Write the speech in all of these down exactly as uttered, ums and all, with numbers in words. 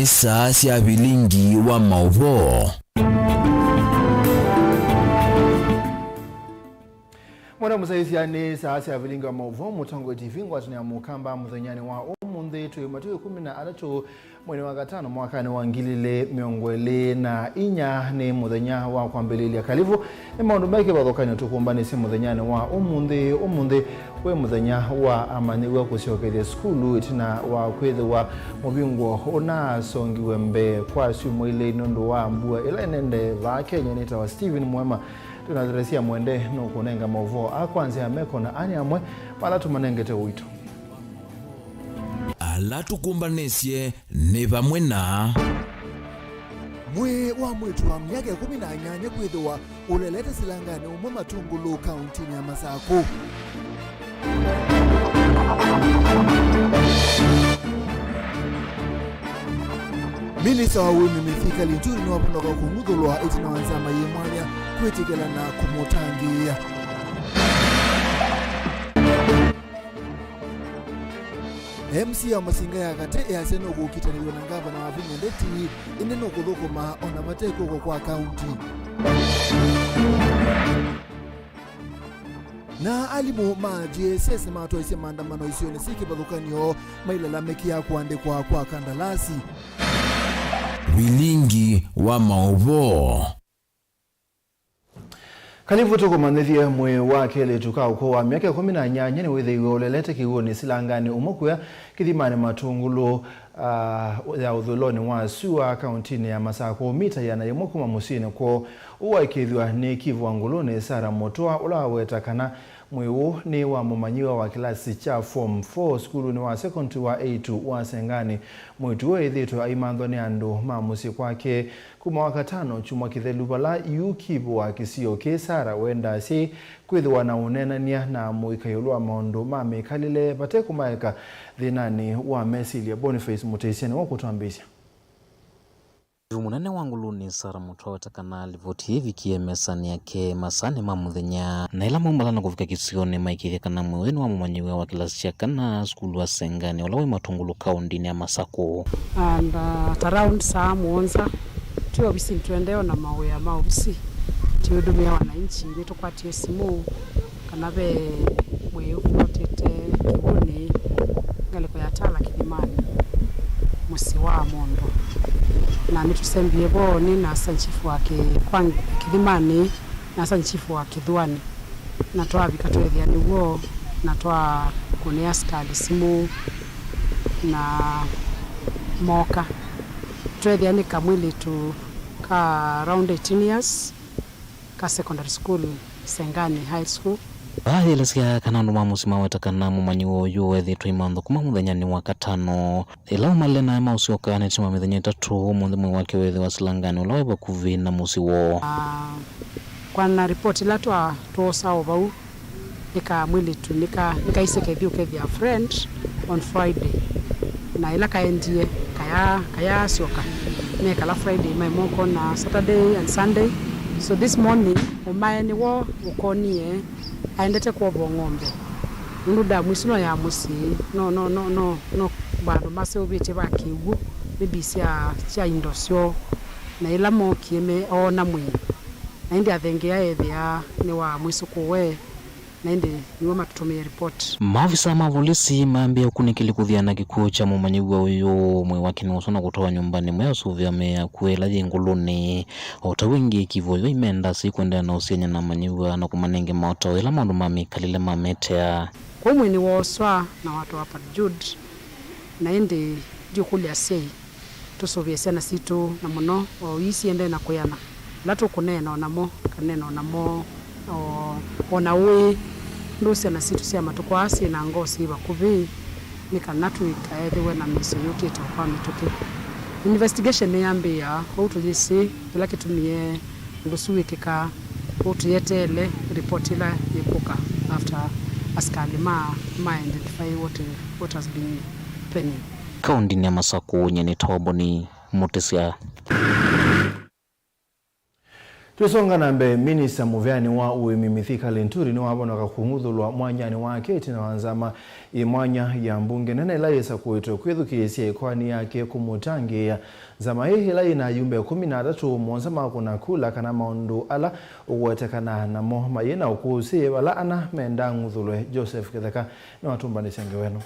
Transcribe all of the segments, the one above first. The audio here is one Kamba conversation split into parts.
Saa sya vilingi wa maũvoo. Mwana mũsaĩsya nĩ saa sya vilingi wa maũvoo, Mũtongoi T V, ngwatanĩo ya Mũkamba mũthenyanĩ wa ũmũnthĩ, twĩ matukũ ĩkũmi na atatũ mweinĩ wa katano mwakanĩ wa ngili ilĩ mĩongo ĩlĩ na inya, nĩ mũthenya wa kwambĩlĩlya. Kalivu. Nĩ maũndũ me kĩvathũkany'o tũkũmbanĩsye mũthenyanĩ wa ũmũnthĩ. Ũmũnthĩ wĩ mũthenya wa amanyĩw'a kũsyokethya sukulu ĩtina wa kwĩthĩwa mũvingũo ũnasongiwe mbee kwa syumwa ilĩ nũndũ wa mbua ĩla ĩnendee vaa Kenya nĩtawa Stephen Mwema. Twĩna Theresia Mwende nũkũnenga maũvoo aa kwa nzĩa ya meko na ani amwe ma ala tũmanengete ũito. Ala tũkũmbanĩsye nĩ vamwe na. Mwĩĩ wa mwĩĩtu wa myaka ĩkũmi na nyanya kwĩthĩwa ũlelete silanganĩ ũmwe Matungulu, kauntinĩ ya Masakũ. Minista wa ũĩmi Mithika Linturi nĩwavonoka kũng'uthũlwa ĩtina wa nzama yĩ mwanya kwĩtĩkĩlana kũmũtangĩĩa. M C A wa Masinga ya Katĩ easya nũkũkitanĩw'a na ngavana wa Vinya Ndeti, ĩndĩ nũkũthũkũma ona vate kw'oko kwa kaunti. Na alimũ ma J S S nĩmatwaisye maandamano isionĩ syĩ kĩvathũkany'o mailalamĩkĩa kũandĩkwa kwa kandalasi. Vilingi wa maũvoo. Kalivu. Tũkũmanyĩthye mwĩĩ wa kelĩtu ka ũkũũ wa myaka ĩkũmi na nyanya nĩwĩthĩiwe ũlelete kĩw'ũnĩ silanganĩ ũmwe kũya Kĩthimanĩ Matungulu, ah, ya ũthũĩlonĩ wa sua, kauntinĩ ya Masakũ, mita ĩana yĩmwe kuma mũsyĩnĩ kwoo. Ũu waĩkĩĩthw'a nĩ Kivu wa Ngũlũnĩ, Sarah Mũtũa, ũla waweta kana mwĩĩ ũũ nĩ wa mũmanyĩw'a wa kĩlasi kya Form four sukulunĩ wa sekondalĩ wa Eitu wa Senganĩ. Mwĩĩtu ũũ ethĩĩtwe aimanthwa nĩ andũ ma mũsyĩ kwake kuma Wakatano kyumwa kĩthelu, vala yu Kivu wa kĩsio kĩĩ, Sarah, wendaa asyai kwĩthĩwa na ũneenany'a na mũika ĩũlũ wa maũndũ ma mĩkalĩle vate kũmaeka thĩnanĩ wa mesilya. Boniface Mũtĩsya nĩwe ũkũtwambĩĩsya. Chifu mũnene wa Ngũlũnĩ, Sarah Mũtũa, aweta kana livoti ĩĩ ĩvikie mesanĩ yake masaanĩ ma mũthenya, na ĩla maumbala na kũvika kĩsionĩ, maĩkĩĩthya kana mwĩĩ ũyũ nĩ wa mũmanyĩw'a wa kĩlasi kya kana sukulu wa Senganĩ, ũla wĩ Matungulu, kaũntĩnĩ ya Masakũ. And, uh, at around saa mũonza, twĩ ovisinĩ tũendee ona mawĩa ma ovisi, tũitũmĩa wananchi, nĩtũkwatie simũ kana ve mwĩĩ ũfloatĩte kĩw'ũnĩ ngalĩko ya Tala Kĩthimanĩ, mũsyĩ wa Mondo. Na nĩtũsembie vo nĩ na Assistant Chief wa Kĩ-, kwa Kĩthimanĩ na Assistant Chief wa Kĩthuanĩ. Na twavika tweethĩa nĩw'o, na twakũnĩa asikalĩ simũ na mooka. Tweethĩa nĩ kamwĩlĩtu ka around eighteen years, ka secondary school, Senganĩ High School. Vaa yĩelesya kana andũ ma mũsyĩ maweta kana mũmanyĩw'a ũyũ ethĩĩtwe aimanthwa kuma mũthenyanĩ wa Katano. Ĩla aumalile na ema ũsyoka nĩtuma mĩthenya ĩtatũ, ũmũnthĩ mwĩĩ wake weethĩwa silanganĩ ũla wĩ vakuvĩ na mũsyĩ woo. Ah, kwa na report ĩla twa-, twosa o vau, nĩ kamwĩlĩtu, nĩka-, nĩkaisye kethĩ ũkethĩa friend on Friday. Na ĩla kaendie, kaya-, kayaasyoka. Mekala Friday, maĩ moko na Saturday and Sunday. So this morning, ũmae nĩw'o ũkonie aendete kwova ng'ombe. Nũndũ ndamu ĩsu no ya mũsyĩ, no, no, no, no, no vandũ maseũvĩtye va kĩw'ũ, maybe sya, sya indo syoo. Na ĩla mookie me, oona mwĩĩ. Na ĩndĩ athengea ethĩa nĩ wa mwĩsũkũũe. Na ĩndĩ nĩw'o matũtũmĩe report. Maovisa ma volisi mambĩĩa ũkunĩkĩli kũthiana na kĩkw'ũ kya mũmanyĩw'a ũyũ. Mwĩĩ wake nĩwoswa na kũtwawa nyũmbanĩ ĩmwe ya ũsũvĩa mĩĩ ya akw'ũ ĩla yĩ Ngũlũnĩ. O ta ũu ĩngĩ, Kivu ũyũ aimenda asyai kũendeea na ũsiany'a na amanyĩw'a na kũmanenge maũtao ĩla maũndũ ma mĩkalĩle mametea. Kwoou mwĩĩ nĩwooswa na watwawa Port Jud, na ĩndĩ ndiũkũlya asyai tũsũvĩe syana sitũ, na mũno o ii siendee na kwĩana. Ĩla tũkũneena o namo, kaneena o namo, o, o na ũĩ, nũndũ syana sitũ sya matukũ aa syĩ na ngoo syĩ vakuvĩ, nĩ kana tũikaethĩwe na mĩsoa yũkĩte o kwa mĩtũkĩ. Investigation nĩyambĩĩa, kwoou tũyĩsĩ kĩla kĩtumie ũndũ ũsu wĩkĩka, kwoou tũyeteele report ĩla yĩkũka after asikalĩ ma, ma identify what, what has been happening. Kaũntĩnĩ ya Masakũ, nyie nĩtawa Boni Mũtĩsya. Twĩsonga na mbee, minista mũveanĩ wa ũĩmi Mithika Linturi nĩwavonoka kũng'uthũlwa mwanyanĩ wake ĩtina wa nzama ĩ mwanya ya mbunge nene ĩla yĩsakũĩtwe kwĩthukĩĩsya ĩkoani yake kũmũtangĩĩa. Nzama ĩĩ ĩla yĩna ayumbe ĩkũmi na atatũ, mũonza makũna kula kana maũndũ ala ũkũetekana namo mayĩ na ũkũsĩ vala ana menda ng'uthũlwe. Joseph Kĩtheka nĩwatũmbanĩsya ngewa ĩno.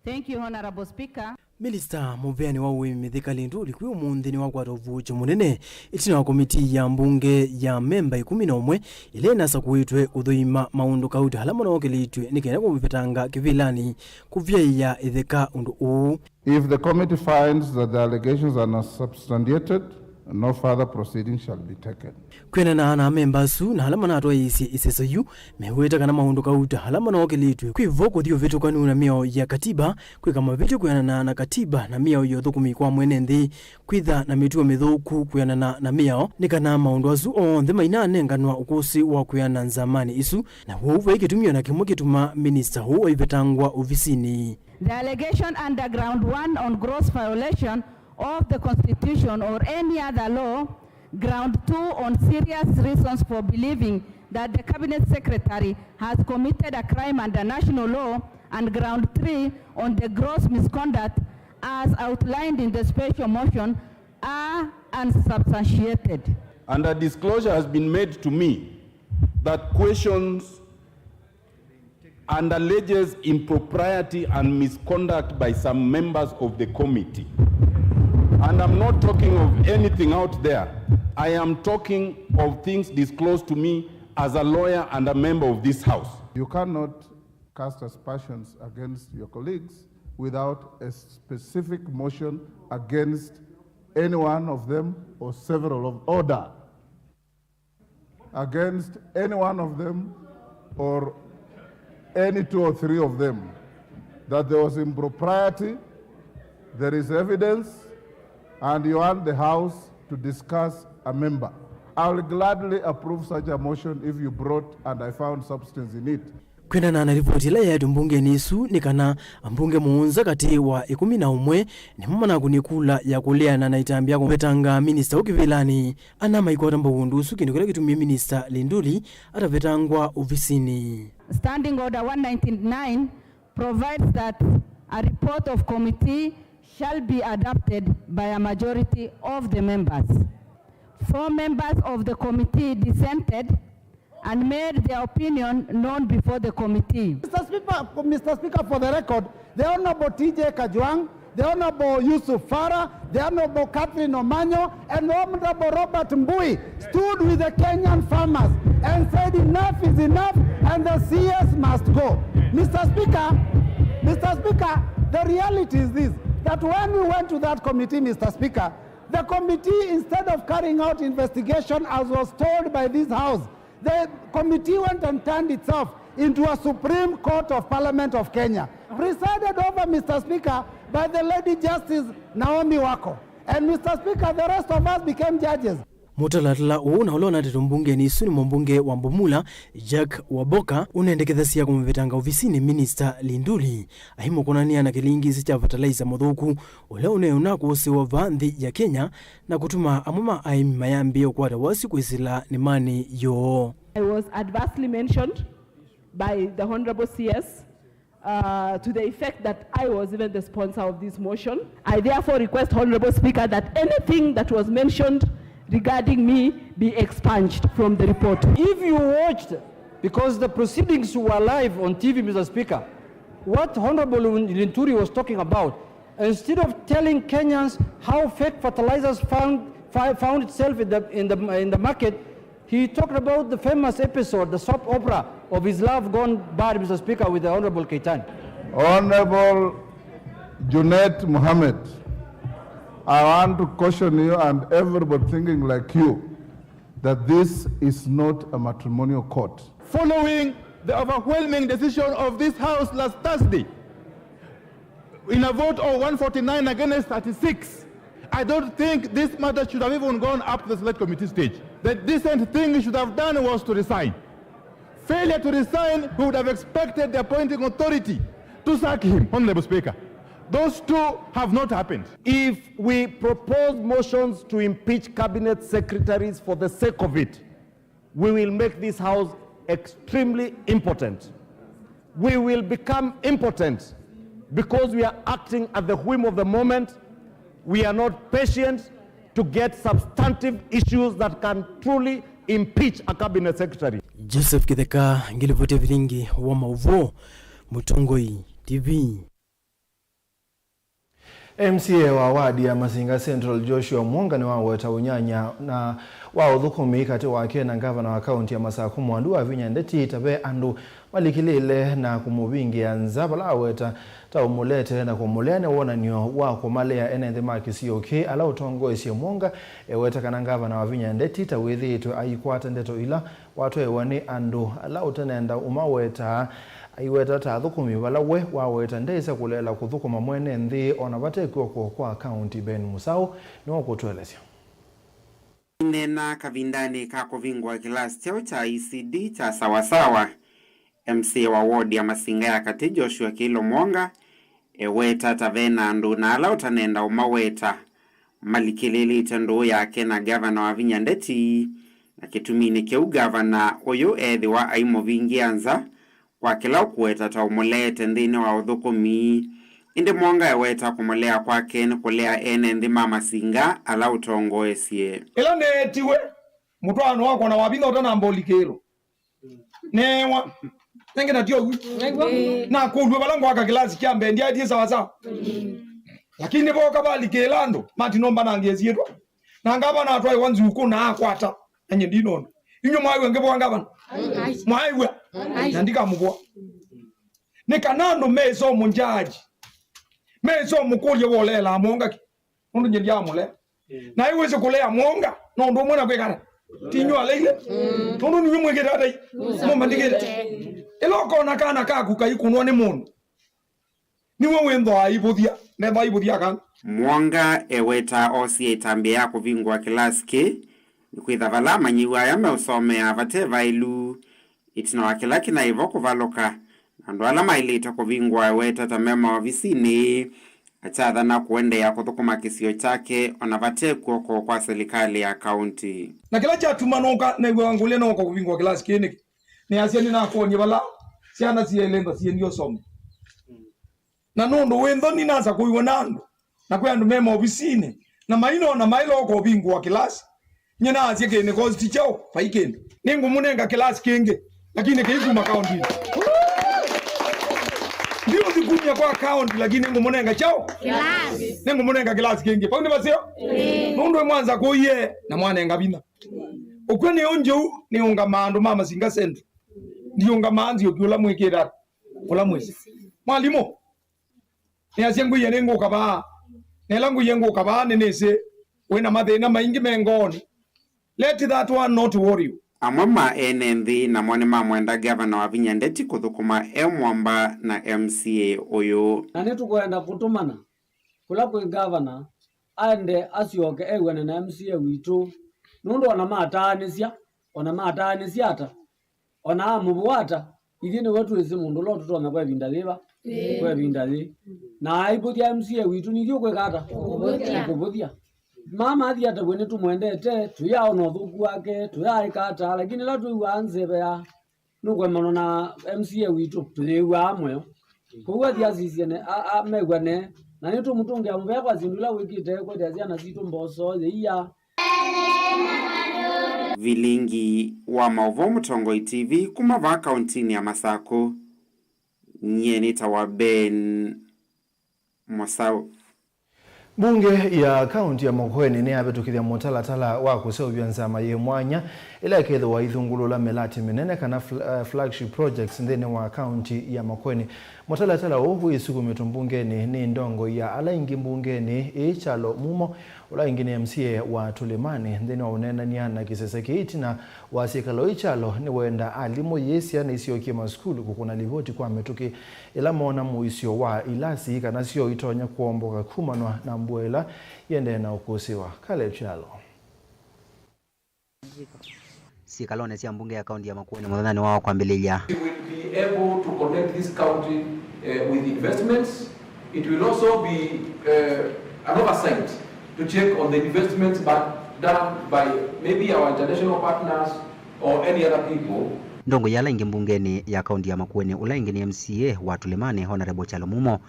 Thank you, Honorable Speaker. Minista mũveanĩ wa ũĩmi Mithika Linturi kwĩ ũmũnthĩ nĩwakwata ũvuũkyo mũnene ĩtina wa komitii ya mbunge ya memba ĩkũmi na ũmwe ĩla ĩnasakũĩtwe kũthũima maũndũ kauta ala manokelĩtw'e nĩ kenda kũmũvetanga kĩvĩlanĩ kũvyaĩa ĩtheka ũndũ ũũ. If the committee finds that the allegations are not substantiated, no further proceedings shall be taken. Kwĩanana na amemba asu na ala manatwaĩĩsye ĩseso yu, meweta kana maũndũ kauta ala manokelĩtw'e kwĩ vo kũthi ũvĩtũkanu na mĩao ya katiba, kwĩka mavĩtyo kwĩanana na katiba na mĩao ya ũthũkũmi kwa mwene nthĩ, kwĩtha na mĩtuo mĩthũku kwĩanana na mĩao, nĩ kana maũndũ asu onthe mainanenganwa ũkũsĩ wa kwĩana nzamanĩ isu, na w'o vai kĩtumi o na kĩmwe kĩtuma minista ũũ aivetangwa ovisinĩ. The allegation under ground one on gross violation of the Constitution or any other law, ground two on serious reasons for believing that the Cabinet Secretary has committed a crime under national law, and ground three on the gross misconduct as outlined in the special motion are unsubstantiated. And a disclosure has been made to me that questions and alleges impropriety and misconduct by some members of the committee. And I'm not talking of anything out there. I am talking of things disclosed to me as a lawyer and a member of this House. You cannot cast aspersions against your colleagues without a specific motion against any one of them or several of order against any one of them or any two or three of them, that there was impropriety, there is evidence, and you want the House to discuss a member. I will gladly approve such a motion if you brought and I found substance in it. Kwendana na ripoti ĩla yaetwe mbungenĩ ĩsu, nĩ kana ambunge mũonza katĩ wa ĩkũmi na ũmwe nĩmo manakũnie kula ya kũleana na ĩtambya ya kũvetanga minista ũũ kĩvĩlanĩ. Ana maikwata mbau ũndũ ũsu, kĩndũ kĩla kĩtumie minista Linturi atavetangwa ovisinĩ. Standing Order one ninety-nine provides that a report of committee shall be adopted by a majority of the members. Four members of the committee dissented and made their opinion known before the committee. Mister Speaker, Mister Speaker, for the record, the Honorable T J Kajwang', the Honorable Yusuf Farah, the Honorable Catherine Omanyo, and the Honorable Robert Mbui stood with the Kenyan farmers and said, "Enough is enough, and the C S must go." Mister Speaker, Mister Speaker, the reality is this, that when we went to that committee, Mister Speaker, the committee, instead of carrying out investigation as was told by this House, the committee went and turned itself into a Supreme Court of Parliament of Kenya, presided over, Mister Speaker, by the Lady Justice Naomi Wako. And, Mister Speaker, the rest of us became judges. Mũtalatala ũũ na ũla ũnatetwe mbungenĩ ĩsu nĩ mũmbunge wa Bumula, Jack Waboka, ũnendekethasya kũmũvetanga ovisinĩ minista Linturi, aimũkonanĩa na kĩlingisi kya fertilizer mũthũku ũla ũneũna kũsĩwa vaa nthĩ ya Kenya, na kũtuma amwe ma aĩmi mayambĩĩa ũkwata wasyo kwĩsĩla nĩmanĩ yoo. I was adversely mentioned by the Honorable C S, uh, to the effect that I was even the sponsor of this motion. I therefore request, Honorable Speaker, that anything that was mentioned regarding me be expunged from the report. If you watched, because the proceedings were live on T V, Mister Speaker, what Honorable Linturi was talking about, instead of telling Kenyans how fake fertilizers found, fi-, found itself in the, in the, in the market, he talked about the famous episode, the soap opera of his love gone bad, Mister Speaker, with the Honorable Keitany. Honorable Junet Mohammed, I want to caution you and everybody thinking like you that this is not a matrimonial court. Following the overwhelming decision of this House last Thursday, in a vote of one forty-nine against thirty-six, I don't think this matter should have even gone up to the select committee stage. The decent thing he should have done was to resign. Failure to resign, we would have expected the appointing authority to sack him, Honorable Speaker. Those two have not happened. If we propose motions to impeach cabinet secretaries for the sake of it, we will make this house extremely impotent. We will become impotent because we are acting at the whim of the moment. We are not patient to get substantive issues that can truly impeach a cabinet secretary. Joseph Kitheka, ngilipoti ya vilingi wa mauvoo, Mutongoi T V. M C A wa wadi ya Masinga Central, Joshua Mwonga, nĩwaweta ũnyanya na wa ũthũkũmi katĩ wake na ngavana wa kaunti ya Masakũ, Mwandu Wavinya Ndeti, ta ve andũ malikĩlĩĩle na kũmũvingĩa nza, vala aweta ta ũmũlete na kũmũlea nĩ wonany'o wa kũmalea ene nthĩ ma kĩsio kĩ ala ũtongoesye. Mwonga eweta kana ngavana Wavinya Ndeti ta wĩthĩĩtwe aikwata ndeto ila watwaĩwa nĩ andũ ala ũtanenda ũmawetaa, aiweta ta athũkũmi vala we waweta ndesa kũleela kũthũkũma mwene nthĩ o na vate kw'oko kwa kaunti. Ben Musau nĩwe ũkũtũelesya. Aineena kavindanĩ ka kũvingũa kĩlasi kyeũ kya E C D kya Sawasawa, M C A wa ward ya Masinga ya Katĩ, Joshua Kĩilo Mwonga, eweta ta ve na andũ na ala ũtanenda ũmaweta malikĩlĩĩlĩte ndũũ yake na ngavana Wavinya Ndeti, na kĩtuminĩ kĩu ngavana ũyũ ethĩwa aimũvingĩa nza kwa kĩla ũkũweta ta ũmũleete nthĩnĩ wa ũthũkũmi. Ĩndĩ Mwonga eweta kũmũlea kwake nĩ kũlea ene nthĩ ma Masinga ala ũtongoesye. Ĩla neetiwe mũtwaano wakwa na Wavinya ũtanamba ũlikĩĩlwa, neewa. Nenge na tyo ũu. Nakũlw'a vala ngwaka kĩlasi kya mbee, ndyaetie sawasawa. Lakini vooka valikĩĩla andũ, matinombanangĩe syĩtwa. Na ngavana atwaĩwa nzukũ na akwata. Na nyie ndinona. Inyuĩ mwaiw'a ngĩvũa ngavana? Mwaiw'a? Na ndikamũvũa. Nĩ kana andũ mesa ũmũnjaji. Mesa ũmũkũlya woleelaa Mwonga kĩ? Nũndũ nyie ndyamũlea. Na ĩwĩsĩ kũlea Mwonga no ũndũ ũmwe na kwĩkana. Ti inyuĩ aleile. Nũndũ ninyuĩ mwĩkĩte atai? Mũmbandĩkĩte. Ĩla ũkona kana kaku kaikũnwa nĩ mũndũ, nĩwe wĩnthwaa ivũthya, netha ivũthya kana. Mwonga eweta osie ĩtambya ya kũvingũa kĩlasi kĩ nĩ kwĩtha vala amanyĩw'a aya meũsomea vate vaĩlu. Ĩtina wa kĩla kĩnaĩ vo kũvalũka, na andũ ala maĩlĩte kũvingũa eweta ta me maovisinĩ, akyathana kũendeea kũthũkũma kĩsio kyake o na vate kw'oko kwa silikalĩ ya kaunti. Na kĩla kyatuma nooka, neew'a ngũlya nooka kũvingũa kĩlasi kĩĩ nĩkĩ? Nĩasya nĩnakwony'e vala syana syaĩle ntha siendie ũsome. Na nũndũ wĩ nthoni nasa kũiw'a na andũ, na kwĩ andũ me maovisinĩ, na mainona maĩle oka ũvingũa kĩlasi, nyie naasya kĩĩ nĩ kosi ti kyaũ, vai kĩndũ. Nĩngũmũnenga kĩlasi kĩngĩ, lakini kĩikuma kauntinĩ. Ndiũthi kumya kwa kaunti, lakini nĩngũmũnenga kyaũ? Kĩlasi. Nĩngũmũnenga kĩlasi kĩngĩ. Vau nĩ vaseo? Ĩĩ. Nũndũ ĩmwanza kũie na mwanenga vinya. Ũkw'o nĩ ũnjĩu nĩũngamaa andũ ma Masinga Central. Ndiũngamaa Nzioki ũla mwĩkĩte ata? Ũla mwĩsĩ. Mwalimũ, nĩasya ngũie nĩngũka vaa. Na ĩla ngũie ngũka vaa nĩnĩsĩ wĩ na mathĩna maingĩ me ngoonĩ. Let that one not worry you. Amwe ma ene nthĩ namo nĩmamwenda Ngavana Wavinya Ndeti kũthũkũma e mwamba na M C A ũyũ. Na nĩtũkwenda kũtũmana kũla kwĩ ngavana aende asyoke ew'ane na M C A witũ, nũndũ ona mataanĩsya, ona mataanĩsya ata, ona amũvũa ata, ithyĩ nĩwe twĩsĩ mũndũ ũla ũtũtonya kwa ĩvinda yĩva, ĩĩ, kwa ĩvinda yĩ. Na aivũthya M C A witũ, nithyĩ ũkwĩka ata? Ũkũvũthya. Ũkũvũthya. Mama athi atavw'e nĩtũmwendete, tũyaaona ũthũku wake, tũyaaĩka ata, lakini ĩla twĩw'aa nzeve ya nũkũemanwa na M C A witũ, tũyĩw'aa mũyo. Kwoou athi asisye ne, a, a, mew'ane, na nĩtũmũtũngĩa mũvea kwa syĩndũ ila wĩkĩte kwetya syana sitũ mboso, yĩia. Vilingi wa maũvoo Mũtongoi T V kuma vaa kauntinĩ ya Masakũ, nyie nĩtawa Ben Mũsaũ. Mbunge ya kaunti ya Makueni nĩyavĩtũkĩthya mũtalatala wa kũseũvya nzama yĩ mwanya ĩla ĩkethĩwa ithungulũla mĩlatĩ mĩnene kana fl-, eh, flagship projects nthĩnĩ wa kaunti ya Makueni. Mũtalatala ũũ wĩsukumĩtwe mbungenĩ nĩ ndongoi ya ala ingĩ mbungenĩ ĩĩ, Kyalo Mumo, ũla ĩngĩ nĩ M C A wa Tũlĩmanĩ. Nthĩnĩ wa ũneenany'a na kĩsese kĩĩ ĩtina wa syĩkalo ii, Kyalo nĩwenda alimũ yĩ syana isyokie masukulu kũkũna livoti kwa mĩtũkĩ ĩla moona mũisyo wa ilasi kana syoo itonya kũomboka kumanwa na mbua ĩla yĩendee na ũkũsĩĩwa. Caleb Kyalo. Syĩkalonĩ sya mbunge ya kaunti ya Makueni mũthenyanĩ wa kwambĩlĩlya. We will be able to connect this county, eh, with investments, It will also be uh, an oversight to check on the investments but done by maybe our international partners or any other people. Ndongoi ala ingĩ mbungenĩ ya kaunti ya Makueni, ũla ĩngĩ nĩ M C A wa Tulimani, Honorable Kyalo Mumo,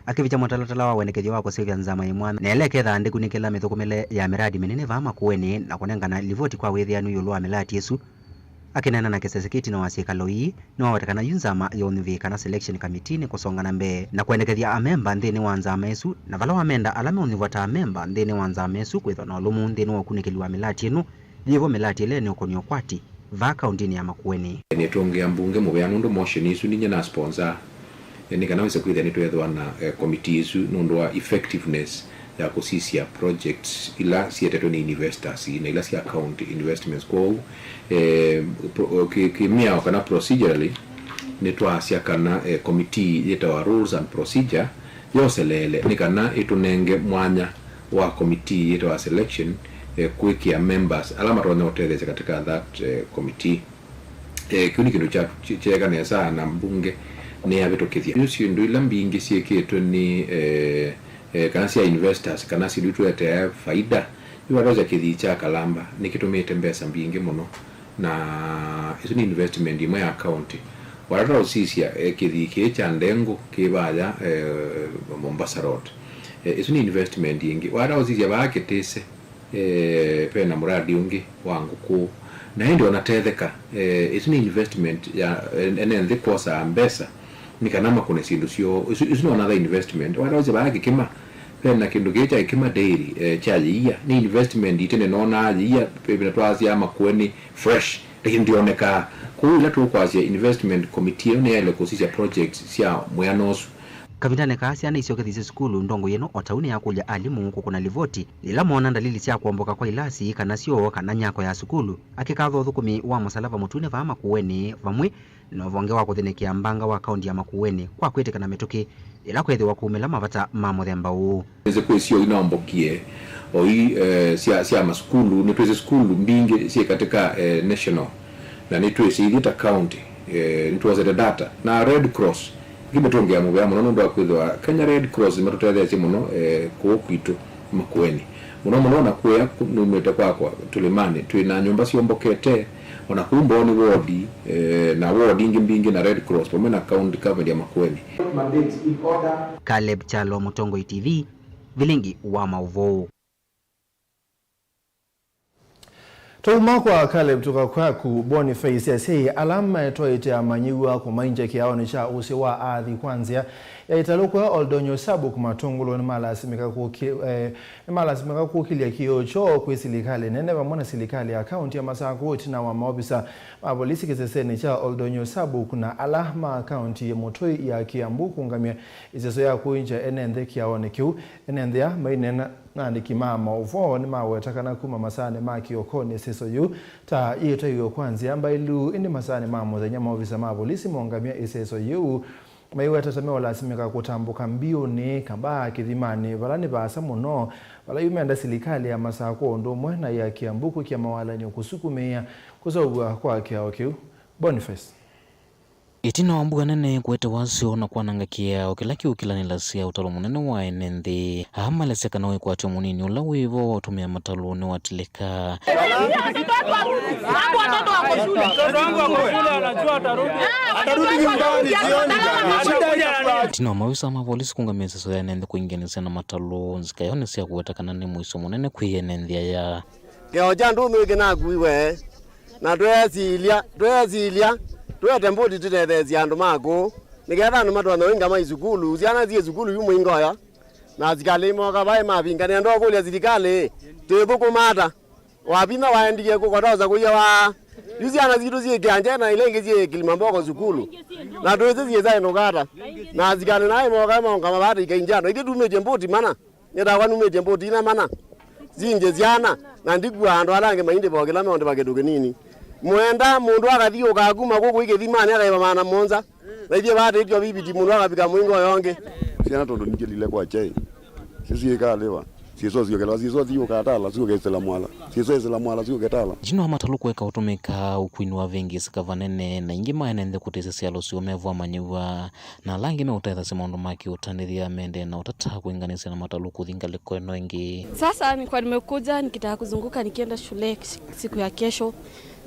akĩvikya mũtalatala wa wendekethyo wa kũseũvya nzama ĩ mwanya, na ĩla ĩkethaa ndĩkunĩkĩla mĩthũkũmĩle ya mĩradi mĩnene vaa Makueni na kũnengana livoti kwa wĩthĩanu ĩũlũ wa mĩlati ĩsu. Akĩneena na kĩsese kĩĩ ĩtina wa syĩkalo ii, nĩwaweta kana yu nzama ya ũnyuvĩi kana selection committee nĩkũsonga na mbee na kwendekethya amemba nthĩnĩ wa nzama ĩsu, na vala wamenda ala meũnyuvwa ta amemba nthĩnĩ wa nzama ĩsu kwĩthwa na ũlũmu nthĩnĩ wa ũkunĩkĩli wa mĩlati ĩno, yĩvo mĩlati ĩla ĩneũkony'a ũkwati vaa kauntinĩ ya Makueni. Nĩtũngĩa mbunge mũvea nũndũ motion ĩsu ninyie na sponsor, eh, nĩ kana wĩse kwĩthĩa nĩtweethĩwa na, eh, committee ĩsu nũndũ wa effectiveness ya kũsisya projects ila sietetwe nĩ investors na ila sya county investments. Kwoou, eh, pro- kĩ- kĩmĩao kana procedurally, nĩtwaasya kana, eh, committee yĩtawa Rules and Procedure yoseleele nĩ kana ĩtũnenge mwanya wa committee yĩtawa selection, eh, kwĩkĩa members ala matonya ũtetheesya katika that, eh, committee. Eh, kĩu nĩ kĩndũ kya- kye- kyeeka nesa na mbunge nĩyavĩtũkĩthya. Yu syĩndũ ila mbingĩ syĩkĩtwe nĩ, eh, eh, kana sya investors, kana syĩndũ itũetea faida, ivatosya kĩthii kya Kalamba nĩkĩtũmĩĩte mbesa mbingĩ mũno, na ĩsu nĩ investment ĩmwe ya county. Watata ũsisya, eh, kĩthii kĩĩ kya ndengũ kĩ vaya, eh, Mombasa Road. Eh, ĩsu nĩ investment ĩngĩ. Watata ũsisya vaa Kĩtĩse, eh, ve na mũradi ũngĩ wa ngũkũ. Na ĩndĩ onatetheka, eh, ĩsu nĩ investment ya en- ene nthĩ kwosaa mbesa nĩ kana makũne syĩndũ syoo. Ĩsu, ĩsu nĩ another investment. Watata ũsisya vaa Kĩkĩma, ve na kĩndũ kĩĩ kya Kĩkĩma Dairy, eh, kya yĩia. Nĩ investment ĩtene noonaa yĩia, ĩvinda twasyaa Makueni fresh, lakini ndyonekaa. Kwoou ĩla tũkwasya investment committee ĩno nĩyaĩle kũsisya projects sya mwĩano ũsu. Kavindanĩ kaa, syana isyokethisye sukulu, ndongoi ĩno o ta ũu nĩyakũlya alimũ kũkũna livoti yĩla moona ndalili sya kũomboka kwa ilasi kana syoo kana nyako ya sukulu, akĩkatha ũthũkũmi wa mũsalava mũtune vaa Makueni, vamwe na ũvonge wa kũthĩnĩkĩa mbanga wa kaunti ya Makueni kwa kwĩtĩkana mĩtũkĩ yĩla kwĩthĩwa kwaumĩla mavata ma mũthemba ũũ. Nĩsĩ kwĩ syoo inaombokie, o ii, eh, sya, sya masukulu. Nĩtwĩsĩ sukulu mbingĩ syĩ katika, eh, national, na nĩtwĩsĩ ithyĩ ta county, eh, nĩtwosete data. Na Red Cross, ngĩmĩtũngĩa mũvea mũno nũndũ wa kwĩthĩwa Kenya Red Cross nĩmatũtetheesye mũno, eh, kũũ kwitũ Makueni. Mũno mũno na kũya kũ- numĩte kwakwa Tulimani, twĩ na nyũmba syombokete, o na kũu Mbooni ward, eh, na ward ingĩ mbingĩ na Red Cross, vamwe na county government ya Makueni. Mandates in order. Caleb Kyalo, Mũtongoi T V, Vilingi wa Maũvoo. Twauma kwa Caleb tũka kwaku, Boniface. Asyai ala metwaĩte amanyĩw'a kũmainkya kĩaonĩ kya ũsĩ wa athi kwa nzĩa ya ĩtalũ kũya Oldonyo Sabuk Matungulu nĩmalasimĩka kũkĩ- eh, nĩmalasimĩka kũkĩlya kĩoo kyoo kwĩ silikalĩ nene vamwe na silikalĩ ya kaunti ya Masakũ ĩtina wa maovisa ma volisi kĩsesenĩ kya Oldonyo Sabuk na ala ma kaunti ya mũtũi ya Kiambu kũngamya ĩseso ya kũinkya ene nthĩ kĩaonĩ kĩu. Ene nthĩ aa maineena na andĩki ma maũvoo nĩmaweta kana kuma masaanĩ ma kĩokonĩ ĩseso yĩu ta yĩtwaiwe kwa nzĩa mbaĩlu, ĩndĩ masaanĩ ma mũthenya maovisa ma volisi moongamya ĩseso yĩu maiweta ta meũlasimĩka kũtambũka mbiũnĩ kamba kĩthimanĩ, vala nĩ vaasa mũno, vala yu menda silikalĩ ya Masakũ o ũndũ ũmwe na ya Kiambu kwĩkĩa mawalany'o kũsukumĩĩa kũseũvw'a kwa kĩao kĩu. Boniface. Ĩtina wa mbua nene kũete wasyo na kwananga kĩao kĩla kĩũkĩlanĩlasya ũtalo mũnene wa ene nthĩ, aa malesya kana wĩkwatyo mũnini ũla wĩ vo wa ũtũmĩa matalũ nĩwatilĩka. Ĩtina wa mawĩsa ma volisi kũngamĩa ĩseso ya ene nthĩ kũingĩanĩsya na matalũ, nzika yoo nĩ sya kũweta kana nĩ mũisyo mũnene kwĩ ene nthĩ aya. Kĩao kya ndũmĩ kĩnakuiwe. Na tweesilya, tweesilya, tũete mbũti tũtetheesye andũ ma kũũ, nĩ kenda andũ matonya ũingama isukulu, syana syĩ sukulu yu mũingoya, na asikalĩ mooka vaĩ mavinganĩa. Ndokũlya silikalĩ, twĩthũkũma ata? Wavinya waendie kũ kwataosa kũia waa? Yu syana sitũ syĩ Kĩanjai na ila ingĩ syĩ Kilimamboko sukulu, na twĩsĩ syĩsa ĩndũ kata? Na asikalĩ naĩ mooka maũngama vaa tũikaingyano, ithyĩ tumĩtye mbũti mana. Nĩtakwa numĩtye mbũti ina mana, singyĩ syana, na ndikua andũ ala angĩ maindĩva o kĩla meũndĩva kĩndũ kĩnini. Mwenda mũndũ akathiũũka kuma kũkũ ikĩthimanĩ akaiva maana mũonza, na ithyĩ vaa tĩtyo viviti mũndũ akavika mũingo ũyo ũngĩ. Syana tondũ ningĩlile kwa kyai, sisiĩkalĩva. Siso siokela, siso siũka Tala, siũkesĩla mwala. Siso esĩla mwala, siũke Tala. Jino wa matalũ kũeka ũtũmĩka ũkuinĩ wa vengi sika vanene, na ingĩ maene nthĩ kũtĩsya syalo syoo mevwa manyĩw'a, na ala angĩ meũtethasya maũndũ ma kĩũtandĩthya mende na ũtata kwĩnganĩsya na matalũ kũthi ngalĩko ĩno ĩngĩ. Sasa nilikuwa nimekuja nikitaka kuzunguka nikienda shule siku ya kesho.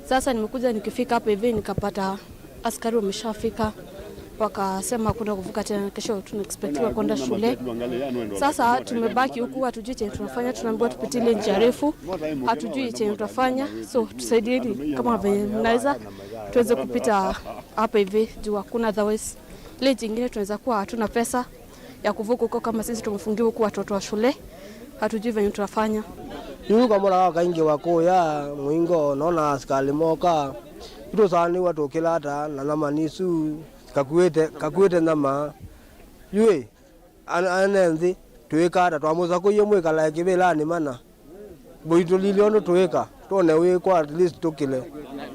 Sasa nimekuja nikifika hapa hivi nikapata askari wameshafika, wakasema hakuna kuvuka tena, kesho tunaexpectiwa kwenda shule. Sasa tumebaki huku, hatujui chenye tunafanya, tunaambiwa tupitie ile njia refu, hatujui chenye tutafanya. So tusaidieni kama venye mnaweza, tuweze kupita hapa hivi juu hakuna otherwise. Ile jingine tunaweza kuwa hatuna pesa ya kuvuka huko kama sisi tumefungiwa huku watoto wa shule, hatujui venye tutafanya. Yu kamona kaka kaingĩ wa kũya mũingo, nona asikali moka. Itũsaanĩw'a tũkĩla ata na nyama nisu kakuĩte, kakuĩte nyama. Yu ĩ, an-, ene nthĩ, twĩka ata? Twamũsakũie mwĩkalae kĩvĩlanĩ mana. Mbũi tũlilye ũndũ tũĩka, twone wĩkwa at least tũkĩle.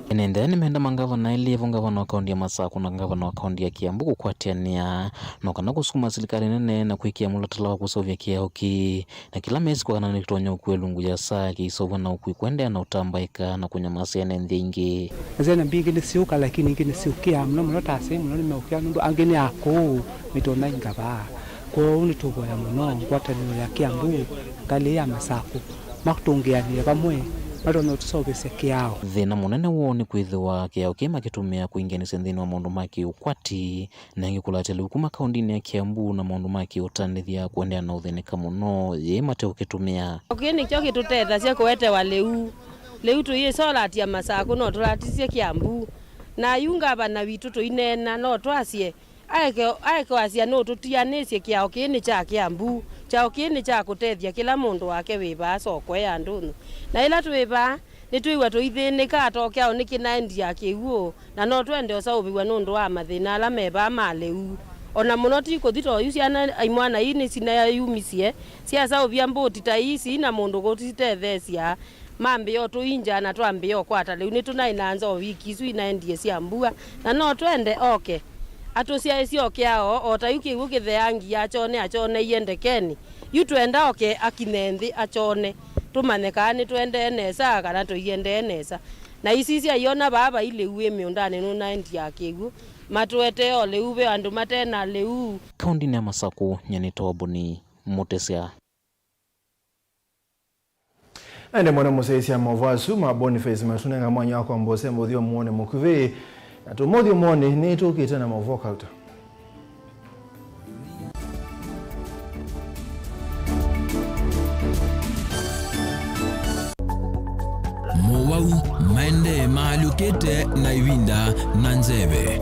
Ene nthĩ nĩmenda mangavana elĩ vo, ngavana wa kaunti ya Masakũ na ngavana wa kaunti ya Kiambu kũkwatĩanĩa no kana kũsukuma silikalĩ nene na kwĩkĩa mũlatala wa kũseũvya kĩao kĩĩ, na kĩla mesĩ kwakana nĩkĩtonya ũkua ĩlungu ya saa kĩisovwa na ũkui kũendeea na ũtambaĩka na kũnyamasya ene nthĩ aingĩ. Nzene mbingĩ nĩsyũka, lakini ingĩ nĩsyũkĩaa mũno mũno, ta asyai mũno nĩmeũkĩa nũndũ angĩ nĩ akũũ, mĩtũna ingavaa. Kwoou nĩtũvoya mũno ngwatanĩo ya Kiambu, ngalĩ ya Masakũ, matũngĩanĩe vamwe, matonya ũtũseũvĩsya kĩao. Thĩna mũnene woo nĩ kwĩthĩwa kĩao kĩĩ makĩtũmĩa kwĩngĩanĩsya nthĩnĩ wa maũndũ ma kĩũkwati, na ĩngĩ kũlatya lĩu kuma kaũndĩnĩ ya Kiambu na maũndũ ma kĩũtandĩthya kũendeea na ũthĩnĩka mũno yĩĩ mateũkĩtũmĩa. Kĩĩ nĩkyo kĩtũtethasya kũetewa lĩu. Lĩu tũyĩsolatya Masakũ no tũlatisye Kiambu. Na yu ngavana witũ tũineena no twasye, Aeke, aeke wasya nũtũtianĩsye kĩao kĩĩ nĩ kya Kiambu, kyaũ kĩĩ nĩ kya kũtethya kĩla mũndũ wake wĩ vaa soko ya ndũnyũ. Na yĩla twĩ vaa, nĩtwĩw'a tũithĩnĩka, atokyaũ nĩ kĩnaendia kĩw'ũ, na no twende ũsaũvĩw'a nũndũ wa mathĩna ala me vaa ma lĩu. O na mũno ti kũthi ta oyu syana imwana ii nĩsinayumisye, syasaũvya mbũti ta ii sii na mũndũ kũsitetheesya. Mambĩĩa ũtũinja na twambĩĩa ũkwata lĩu. Nĩtũnaĩ na nzoo wiki isu inaendie sya mbua, na no twende oke atũsyaĩĩsye o kĩao, o ta yu kĩw'ũ kĩtheangie akyone akyoneie ndekenĩ. Yu twenda oke akinye nthĩ akyone, tũmanye kana nĩtũendee nesa kana tũiendee nesa. Na isisya iona vaa vai lĩu wĩ mĩũndanĩ nũnaendia kĩw'ũ, matũetee o lĩu ve andũ mate na lĩu. Kaũndĩnĩ ya Masakũ, nyie nĩ Toboni Mũtesya. Na ĩndĩ mũno mũsyaĩĩsya maũvoo asu ma Boniface matũnenga mwanya wa kwamba ũsemba ũthyũmũonĩ mũkuvĩ, na tũmũthyũmũonĩ nĩtũkĩte na maũvoo kauta. Mowau maendee maalyũkĩte na ĩvinda na nzeve.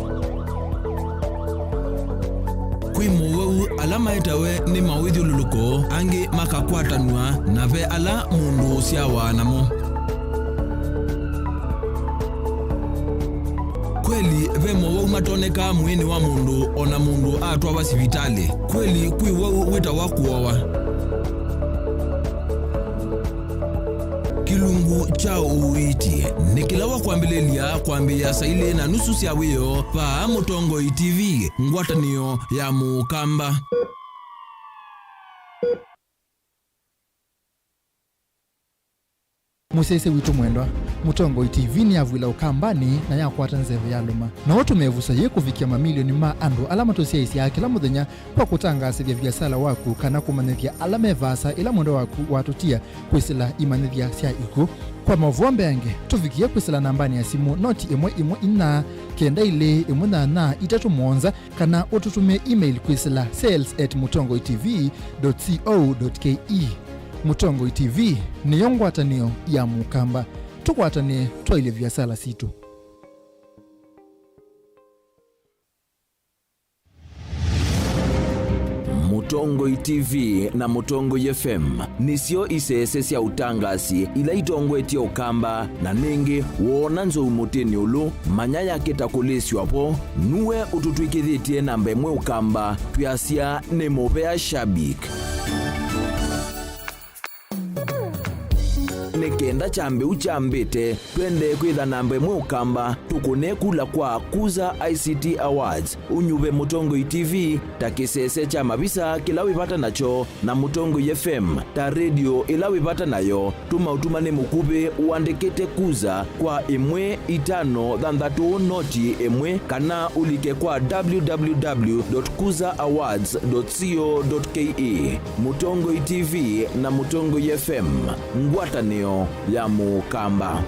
Kwĩ mowau ala maetawe nĩ mawĩthyũlũlũko, angĩ makakwatanw'a, na ve ala mũndũ ũsyawa namo. Kweli, ve mowau matonekaa mwĩĩnĩ wa mũndũ o na mũndũ atwawa sivitalĩ. Kweli, kwĩ wau wĩtawa kũowa. Kĩlungu kya ũiiti nĩ kĩla wa kwambĩlĩlya kwambĩĩa saa ilĩ na nusu sya wĩoo vaa Mũtongoi T V, ngwatanĩo ya Mũkamba. Mũsyaĩĩsya witũ mwendwa, Mũtongoi T V nĩyavw'ĩla Ũkambanĩ na yakwata nzeve ya lũma. No ũtũme ĩvuso yĩĩ kũvikĩa mamilioni ma andũ ala matũsyaĩĩsyaa kĩla mũthenya kwa kũtangaasĩthya viasala waku kana kũmanyĩthya ala me vaasa ĩla mwendwa waku watũtia kwĩsĩla imanyĩthya sya ikw'ũ. Kwa maũvoo mbeange, tũvikĩe kwĩsĩla nambanĩ ya simũ noti ĩmwe ĩmwe inya, kenda ilĩ ĩmwe nyanya itatũ mũonza, kana ũtũtũmĩe email kwĩsĩla sales at mũtongoi T V dot co dot K E. Mũtongoi T V nĩyo ngwatanĩo ya Mũkamba. Tũkwatanĩe twaĩlye viasala sitũ. Mũtongoi T V na Mũtongoi F M nĩsyo isese sya ũtangasi ila itongoetye Ũkamba, na nĩngĩ woona nzou mũtĩnĩ ũlũ, manya yake ta kũlĩsw'a vo, nuwe ũtũtw'ĩkĩthĩtye namba ĩmwe Ũkamba, twĩasya nĩ mũvea shabik. Kenda kyambĩu kyambĩte, twendee kwĩtha namba ĩmwe Ũkamba, tũkũne kula kwa Kuza I C T Awards, ũnyuve Mũtongoi T V ta kĩsese kya mavisa kĩla wĩ vata nakyo, na Mũtongoi F M ta redio ĩla wĩ vata nayo. Tũma ũtumani mũkuvĩ ũandĩkĩte Kuza kwa ĩmwe itano thanthatũ noti ĩmwe, kana ũlike kwa W W W dot kuza awards dot co dot K E. Mũtongoi T V na Mũtongoi F M, ngwatanĩo ya Mũkamba.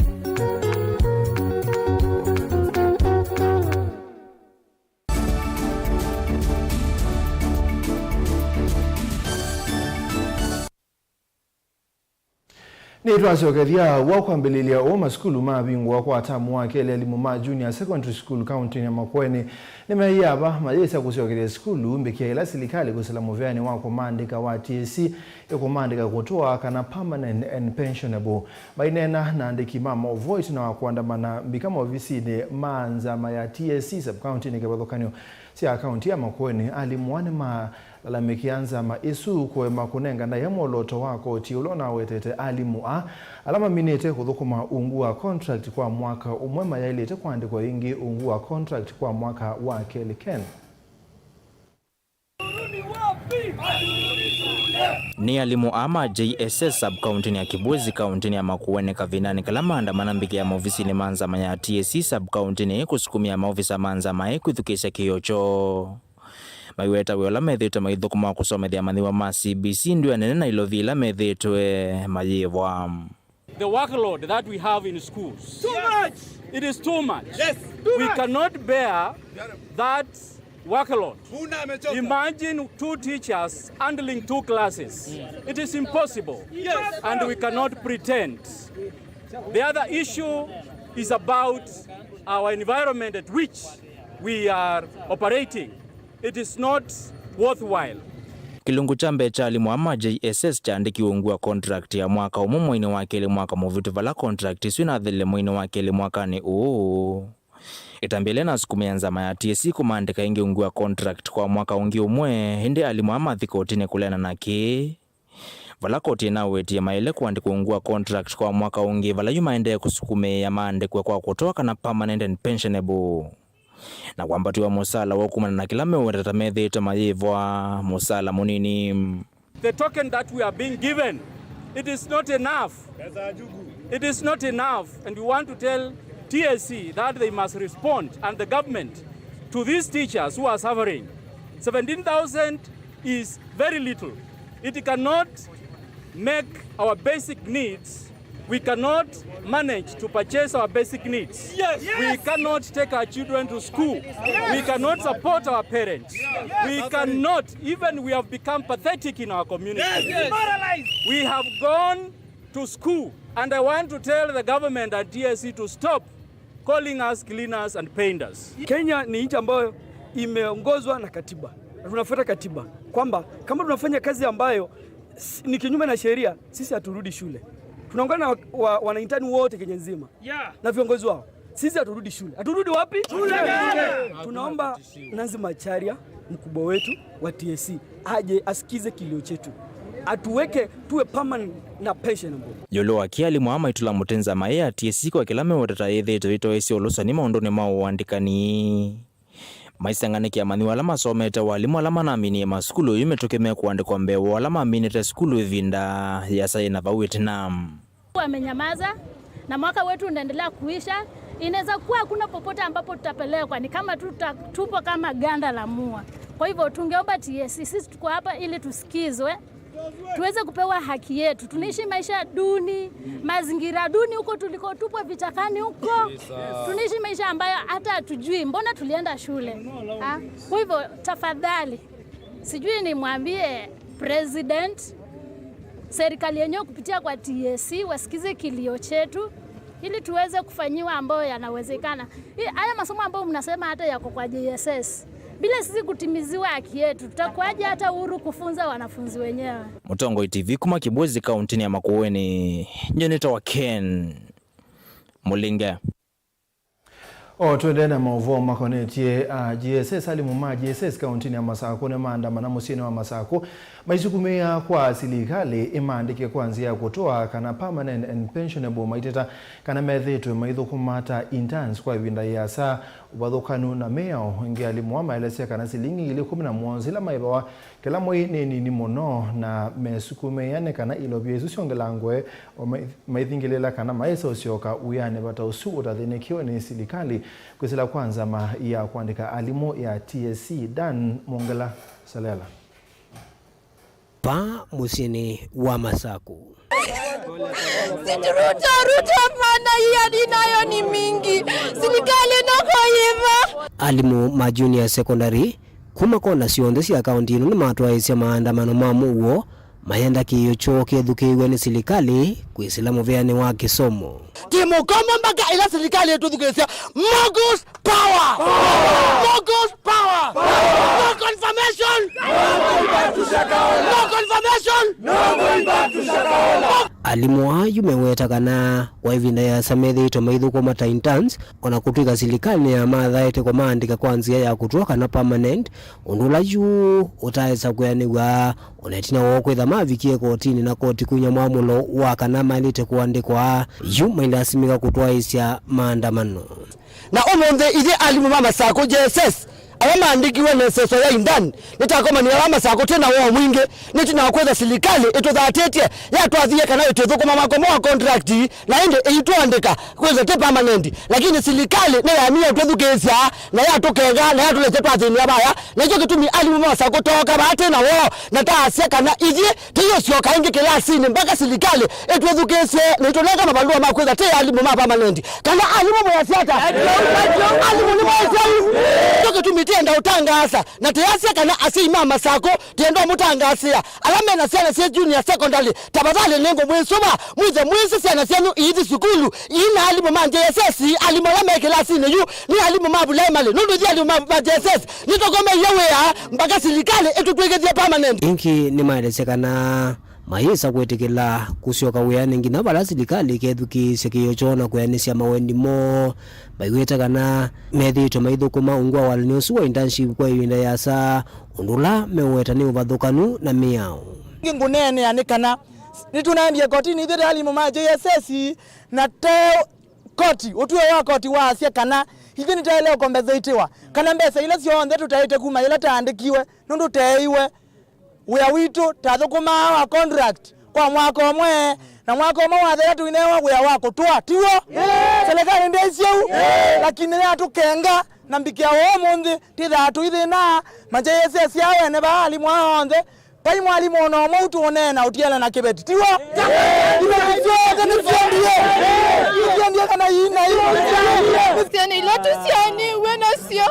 Nĩtwasyokethya wa kwambĩlĩlya ũũ, masukulu mavingũa kwa tamu wa kelĩ. Alimũ ma Junior Secondary School kauntinĩ ya Makueni nĩmeie ava mayĩsa kũsyokethya sukulu mbĩkĩa ĩla silikalĩ kũsila mũvĩanĩ wa kũmaandĩka wa T S C ĩkũmaandĩka kũtũa kana permanent and pensionable. Maineena na andĩki ma maũvoo ĩtina wa kũandamana mbika maovisinĩ ma nzama ya T S C sub-county nĩ kĩvathũkany'o sya kaunti ya Makueni, alimũ aa nĩmalalamĩkĩa nzama ĩsu kũema kũnengana ya mwolooto wa koti ũla ũnawetete alimũ aa ala maminĩte kũthũkũma ungu wa contract kwa mwaka ũmwe mayaĩlĩte kũandĩkwa ĩngĩ ungu wa contract kwa mwaka wa kelĩ. Ken. Nĩ alimũ aa ma J S S sub-county ya Kibwezi, kaunti ya Makueni, kavindanĩ kala maandamana mbĩkĩa maovisinĩ ma nzama ya T S C sub-county nĩ kũsukumĩa maovisa ma nzama ĩ kwĩthukĩĩsya kĩĩo kyoo. Maiweta wĩa ũla methĩĩtwe maithũkũma wa kũsomethya amanyĩw'a ma C B C ndwĩa nene na ilovi ila methĩĩtwe mayĩvwa. The workload that we have in schools. Too much. It is too much. Yes. Too much. We cannot bear that workload. Imagine two teachers handling two classes. It is impossible. Yes. And we cannot pretend. The other issue is about our environment at which we are operating. It is not worthwhile. Kĩlungu kya mbee kya alimũ aa ma J S S kyaandĩkiwe ungu wa contract ya mwaka ũmwe mweinĩ wa kelĩ mwaka mũvĩtu, vala contract ĩsu ĩnathelile mweinĩ wa kelĩ mwakanĩ ũũ. Ĩtambya ĩla ĩnasukumĩa nzama ya T S C kũmaandĩka ĩngĩ ungu wa contract kwa mwaka ũngĩ ũmwe, ĩndĩ alimũ aa mathi kotinĩ kũleana na kĩĩ, vala koti ĩnawetie maĩle kũandĩkwa ungu wa contract kwa mwaka ũngĩ, vala yu maendee kũsukumĩĩa maandĩkwe kwa kũtũa kana permanent and pensionable, na kwambatiwa mũsaala wa kumana na kĩla meweta ta methĩĩtwe mayĩvwa mũsaala mũnini. The token that we are being given, it is not enough. It is not enough, and we want to tell T S C that they must respond, and the government, to these teachers who are suffering. Seventeen thousand is very little. It cannot make our basic needs. We cannot manage to purchase our basic needs. Yes. We cannot take our children to school. Yes. We cannot support our parents. Yes. We cannot, even we have become pathetic in our community. Yes. Yes. Demoralized. We have gone to school, and I want to tell the government and T S C to stop calling us cleaners and painters. Kenya ni nchi ambayo imeongozwa na katiba. Na tunafuata katiba kwamba kama tunafanya kazi ambayo s-, ni kinyume na sheria, sisi haturudi shule. Tunaungana na wa, wa, wanaintani wote Kenya nzima. Yeah. Na viongozi wao. Sisi haturudi shule. Haturudi wapi? Shule. Tunaomba Nancy Macharia, mkubwa wetu wa T S C, aje asikize kilio chetu. Atuweke tuwe permanent na pensionable. Ĩũlũ wa kĩĩ, alimũ aa maitũla mũtĩ nzama ĩ ya T S C kwa kĩla meweta ta yĩthĩĩtwe ĩtoesye ũlũsani maũndũnĩ ma ũandĩkani. Maiseng'anĩkĩa amanyĩw'a ala masomete, o alimũ ala manaminie masukulu yu mĩtũkĩ mekũandĩkwa mbee wa ala maminĩte sukulu ĩvinda yĩasa yĩ na vau ĩtina. Wamenyamaza, na mwaka wetu unaendelea kuisha. Inaweza kuwa hakuna popote ambapo tutapelekwa, ni kama tuta-, tupo kama ganda la mua. Kwa hivyo tungeomba T S C, sisi tuko hapa ili tusikizwe, tuweze kupewa haki yetu. Tunaishi maisha duni, mazingira duni huko tuliko, tupo vichakani huko. Tunaishi maisha ambayo hata hatujui mbona tulienda shule. Ah, kwa hivyo tafadhali, sijui nimwambie president, serikali yenyewe kupitia kwa T S C wasikize kilio chetu ili tuweze kufanyiwa ambayo yanawezekana. Hii, haya masomo ambayo mnasema hata yako kwa J S S, bila sisi kutimiziwa haki yetu, tutakuwaje hata huru kufunza wanafunzi wenyewe? Mũtongoi T V kuma Kibwezi, kauntinĩ ya Makueni, nyie nĩtawa Ken Mũlinge. O tũendee na maũvoo makonetye a J S S, alimũ ma J S S kaũntĩnĩ ya Masakũ nĩmaandamana mũsyĩnĩ wa Masakũ maisukumĩĩa kwa silikalĩ ĩmaandĩke kwa nzĩa ya kũtũa kana permanent and pensionable, maiteta kana methĩĩtwe maithũkũma ta interns kwa ĩvinda yĩasa, ũvathũkanu na mĩao. Ĩngĩ, alimũ aa maelesya kana silingi ngili ĩkũmi na mũonza ila maĩvawa kĩla mwei nĩ nini mũno, na mesukumĩĩa nĩ kana ilovia isu syongelangwe, o mai-, maithingĩlĩĩla kana mayĩsa ũsyoka wĩanĩ vata ũsu ũtathĩnĩkiwe nĩ silikalĩ kwĩsĩla kwa nzama ya kũandĩka alimũ ya T S C. Dan Mwongela Salela. Pa mũsyĩnĩ wa Masakũ. Siti Ruto, Ruto, hapana, hii hali nayo ni mingi. Serikali inakoiva. Alimũ ma junior secondary kuma kona syonthe sya kaũntĩ ĩno nĩmatwaĩĩsya maandamano ma mũuo mayenda kĩĩo kyoo kĩthukĩĩw'e nĩ silikalĩ kwĩsĩla mũveanĩ wa kĩsomo. Ti mũkomo mpaka ĩla silikalĩ ĩtũthukĩĩsya. Mogul's power! Mogul's power! No confirmation! No confirmation! Alimũ aa yu meweta kana kwa ĩvinda yĩasa methĩĩtwe maithũkũma ta interns, o na kũtw'ĩka silikalĩ nĩyamathaĩte kũmaandĩka kwa nzĩa ya kũtũa kana permanent, ũndũ ũla yu ũtaesa kwĩanĩw'a, o na ĩtina woo kwĩtha mavikie kotinĩ na koti kũinya mwamũlo wa kana maĩlĩte kũandĩkwa, yu mailasimĩka kũtwaĩĩsya maandamano. Na ũmũnthĩ ithyĩ alimũ ma Masakũ J S S ala maandĩkiwe na ĩseso ya intern, nĩtakomanĩe ala Masakũ twĩ na woo mwingĩ, nĩ ĩtina wa kwĩtha silikalĩ ĩtũthatĩtye, yatwathie kana ĩtĩthũkũma makomo wa contract, na ĩndĩ ĩitũandĩka kwĩtha ti permanent. Lakini silikalĩ nĩyaemie ũtwĩthukĩĩsya, na yatũkenga, na yatũlesya twathĩnĩa vaya. Na nĩkyo kĩtumi alimũ ma Masakũ tooka vaa twĩ na woo, na taasya kana ithyĩ tũyĩsyoka ĩngĩ kĩlasinĩ mpaka silikalĩ ĩtwĩthukĩĩsye na ĩtũnenge mavalũa ma kwĩtha tĩ alimũ ma permanent. Kana alimũ mwĩasya ata? Alimũ nĩmwĩasya yu. Nĩkyo kĩtumi tĩenda ũtangaasa, na tĩasya kana asyai ma Masakũ tĩenda ũmũtangaasĩa ala me na syana syĩ junior secondary, tafadhali nĩngũmwĩsũva, mwĩthe mwĩsĩ syana syenyu iithi sukulu, ii na alimũ ma J S S, alimũ ala me kĩlasinĩ yu nĩ alimũ ma primary, nũndũ ithyĩ alimũ ma, ma J S S nĩtũkomeie wĩa mpaka silikalĩ ĩtũtw'ĩkĩthye permanent. Ĩngĩ nĩmaelesya kana mayĩsa kwĩtĩkĩla kũsyoka wĩanĩ nginya vala silikalĩ ĩkethukĩĩsya kĩĩo kyoo na kwĩanĩsya mawendi moo, maiweta kana methĩĩtwe maithũkũma ungu wa walany'o ũsu wa internship kwa ĩvinda yĩasa, ũndũ ũla meweta nĩ ũvathũkanu na mĩao. Ĩngĩ ngũneenea nĩ kana nĩtũnaendie kotinĩ ithyĩ ta alimũ ma J S S, na te koti, ũtw'ĩo wa koti waasya kana ithyĩ nĩtaĩle ũkombethĩtĩwa, kana mbesa ila syonthe tũtaĩte kuma yĩla taandĩkiwe, nũndũ teeiwe wĩa witũ, tathũkũmaa wa contract kwa mwaka ũmwe, na mwaka ũmwe wathela tũinewa wĩa wa kũtũa, tiw'o? Serikali ndĩsĩ ũu, lakini yatũkenga, na mbikĩa ũmũnthĩ tĩthaa tũithĩna. Ma J S S aa ene vaa alimũ aa onthe, vai mwalimũ o na ũmwe ũtũũneena ũtiele na kĩveti, tiw'o? Iveti syonthe nĩsyendie. Nĩsyendie kana ii na ii. Syana ila tũsyaanĩw'e nasyo,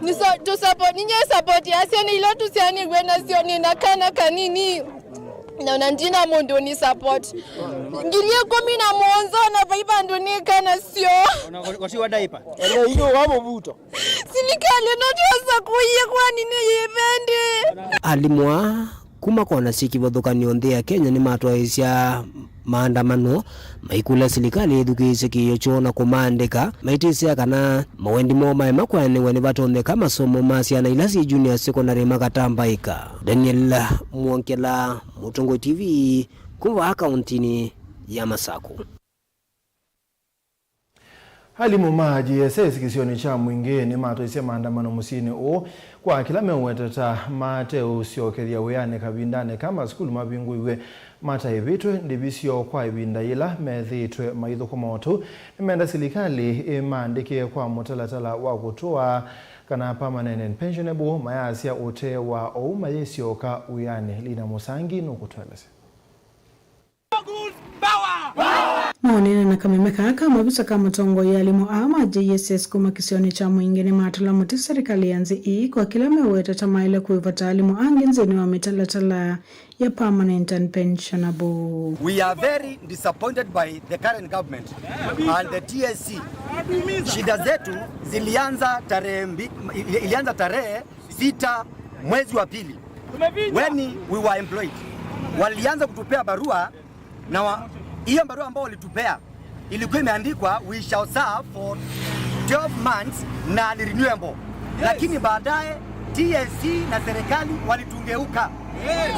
nĩ so-, tũsupport, ninyie support ya syana ila tũsyaanĩw'e nasyo. Nĩ na kana kanini, na ona ndina mũndũ nĩ support. Ngili ĩkũmi na mũonza, ona vai vandũ nĩka nasyo. Ona ko-, kotiwa diaper. Ele iyo wa mũvuto. Silikalĩ no twosa kũie kwani nĩ yĩvendi. Alimũ aa kuma kona syĩ kĩvathũkany'o nthĩ ya Kenya nĩmatwaĩĩsya maandamano maikũlya silikalĩ ĩthukĩĩsye kĩĩo kyoo na kũmaandĩka, maitĩsya kana mawendi moo maema kwĩanĩw'a nĩvatonyeka masomo ma syana ila syĩ junior secondary makatambaĩka. Daniel Mwongela, Mũtongoi T V, kuma vaa kaũntĩnĩ ya Masakũ. Alimũ ma J S S kĩsionĩ kya Mwingĩ nĩmatwaisye maandamano mũsyĩnĩ ũũ kwa kĩla meũweta ta mateũsyokethya wĩanĩ kavindanĩ ka masukulu mavingũiw'e mataĩvĩtwe ndĩvi syoo kwa ĩvinda yĩla methĩĩtwe maithũkũma. O tũu, nĩmenda silikalĩ ĩmaandĩkĩe kwa mũtalatala wa kũtũa kana permanent and pensionable, mayasya ũtee wa ũu mayĩsyoka wĩanĩ. Lina Mũsangi nũkũtũelesya. Maũneena na kameme kaa ka mavisa ka mũtongoi, alimũ aa ma J S S kuma kĩsionĩ kya Mwingĩ nĩmatũla mũtĩ serikali ya nthĩ ii kwa kĩla meweta ta maĩle kũĩva ta alimũ angĩ nthĩnĩ wa mĩtalatala ya permanent and pensionable. We are very disappointed by the current government and the T S C. Shida zetu zilianza tarehe mbi-, ili-, ilianza tarehe sita mwezi wa pili, when we were employed. Walianza kutupea barua na wa-, hiyo barua ambayo walitupea ilikuwa imeandikwa, "We shall serve for twelve months na ni renewable. Lakini baadaye T S C na serikali walitugeuka.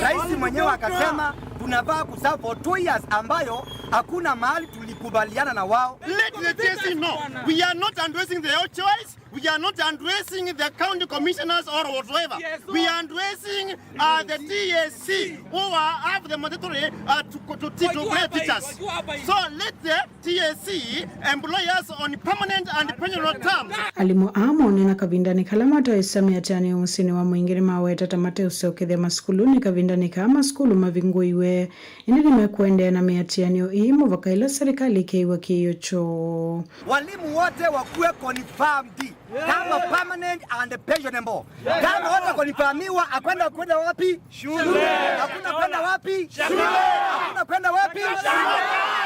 Rais mwenyewe akasema tunafaa kuserve for two years, ambayo hakuna mahali tulikubaliana na wao. Let the T S C know. We are not addressing the choice. We are not addressing the county commissioners or whatsoever. We are addressing uh, the T S C who are, have the mandatory uh, to, to, to, to pay teachers. So let the T S C employ us on permanent and pensionable terms. Alimũ aa maũneena kavindanĩ kala mataĩsa mĩatĩanĩo mũsyĩnĩ wa Mwingĩ nĩmaweta ta mateũsyokethya masukulunĩ kavindanĩ kaa masukulu mavingũiwe, ĩndĩ nĩmekũendeea na mĩatĩanĩo ĩĩ mũvaka ĩla serikali ĩkeew'a kĩĩo kyoo. Walimu wote wakuwe confirmed kama permanent and pensionable. Kama hawatakonfirmiwa, akwenda kwenda wapi? Shule. Hakuna kwenda wapi? Shule. Hakuna kwenda wapi? Shule.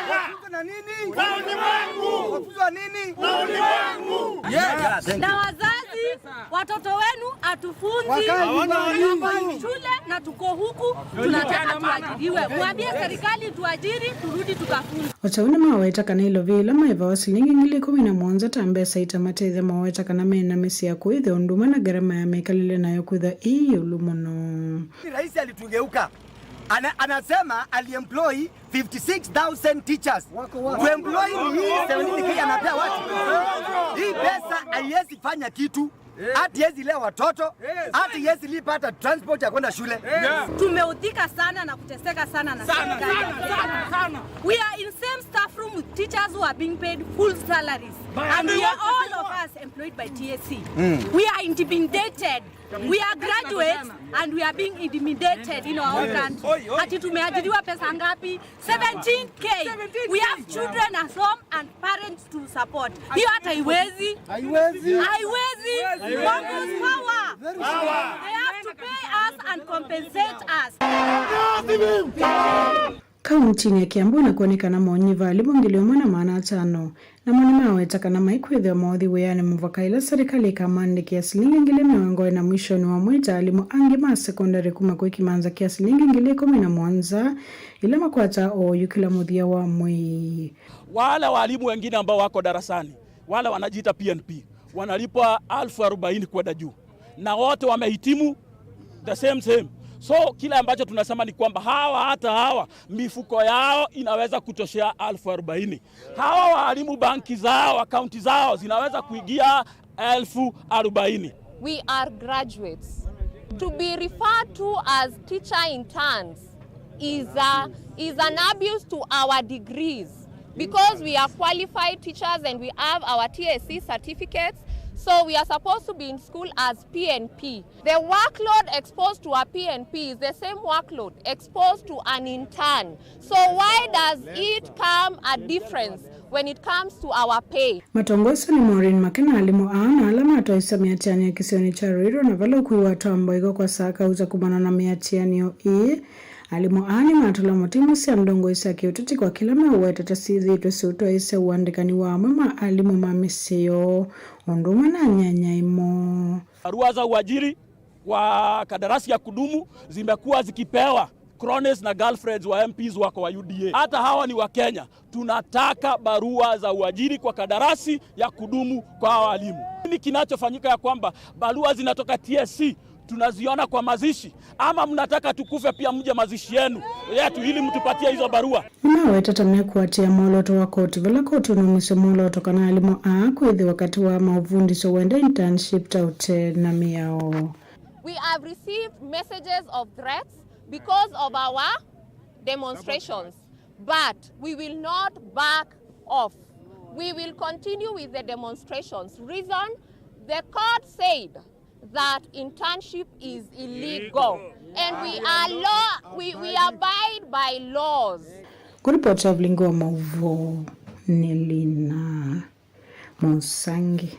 Wafunzwe na nini? Na ulimwengu. Wafunzwe na nini? Na ulimwengu. Yes. Na wazazi, watoto wenu hatufunzi. Wakae nyumbani. Shule na tuko huku, tunataka tuajiriwe. Mwambie serikali tuajiri, turudi tukafunze. O ta ũu nĩmaweta kana ilovi ila maĩvawa silingi ngili ĩkũmi na mũonza ta mbesa itamate ĩthe maweta kana mena mĩsyĩ ya kũĩthya ũndũ ũmwe na ngarama ya mĩkalĩle nayo kwĩthwa ĩ ĩũlũ mũno. Rais alitugeuka. Ana, anasema aliemploy fifty-six thousand teachers. Kuemploy ni hii seventeen K anapea watu. Hii pesa haiwezi fanya kitu. Hata haiwezi lea watoto, hata haiwezi lipa hata transport ya kwenda shule. Tumeudhika sana na kuteseka sana na serikali. We are in same staff room with teachers who are being paid full salaries. And we are all of us employed by T S C. We are intimidated. We are graduates and we are being intimidated in our own country. Ati tumeajiriwa pesa ngapi? Seventeen K. We have children at home and parents to support. Hiyo hata haiwezi. Haiwezi. Haiwezi. Bongos power. They have to pay us and compensate us. Kauntinĩ ya Kiambu nĩkwonekana maũnyiva alimũ ngili ĩmwe na maana atano, namo nĩmaweta kana maikwĩthĩwa maũthi wĩanĩ mũvaka ĩla serikali ĩkamandĩkĩa silingi ngili mĩongo ĩna mwishonĩ wa mwei ta alimũ angĩ ma sekondalĩ kuma kwĩ kĩmanza kya silingi ngili ĩkũmi na mũonza ila makwataa oyu kĩla mũthya wa mwei. Wale walimu wengine ambao wako darasani, wale wanajiita P N P, wanalipwa elfu arobaini kwenda juu, na wote wamehitimu the same same. So kile ambacho tunasema ni kwamba hawa, hata hawa, mifuko yao inaweza kutoshea elfu arobaini. Hawa walimu, banki zao, akaunti zao zinaweza kuingia elfu arobaini. We are graduates. To be referred to as teacher interns is a, is an abuse to our degrees, because we are qualified teachers and we have our T S C certificates, so we are supposed to be in school as P N P. The workload exposed to a P N P is the same workload exposed to an intern. So why does it come a difference when it comes to our pay? Matongoeswe nĩ Maureen Makena, alimũ aa na ala matwaĩsya mĩatĩanĩo kĩsionĩ kya Ruiru na vala ũkui watwaa mboiko kwa saa kauta kumana na mĩatĩanĩo ĩĩ. Alimũ aa nĩmatũla mũtĩ imwe sya ndongoi sya kĩũteti kwa kĩla meũweta ta syĩthĩĩtwe siũtwaĩsya ũandĩkani wa amwe ma alimũ ma mĩsyĩ yoo ũndũ ũmwe na anyanyae moo. Barua za uajiri kwa kandarasi ya kudumu zimekuwa zikipewa cronies na girlfriends wa M Ps wako wa U D A. Hata hawa ni wa Kenya. Tunataka barua za uajiri kwa kandarasi ya kudumu kwa hawa walimu. Nini kinachofanyika ya kwamba barua zinatoka T S C tunaziona kwa mazishi, ama mnataka tukufe pia mje mazishi yenu, yetu, ili mtupatie hizo barua? Nĩmaweta ta mekũatĩĩa mwolooto wa koti vala koti ũnaumisye mwolooto kana alimũ aa kwĩthĩwa katĩ wa maũvundĩsyo wenda internship ta ũte na mĩao. We have received messages of threats because of our demonstrations, but we will not back off. We will continue with the demonstrations. Reason, the court said that internship is illegal and we are law, we, we abide by laws. Kũripoti ya vilingi wa maũvoo nĩ Lina Mũsangi.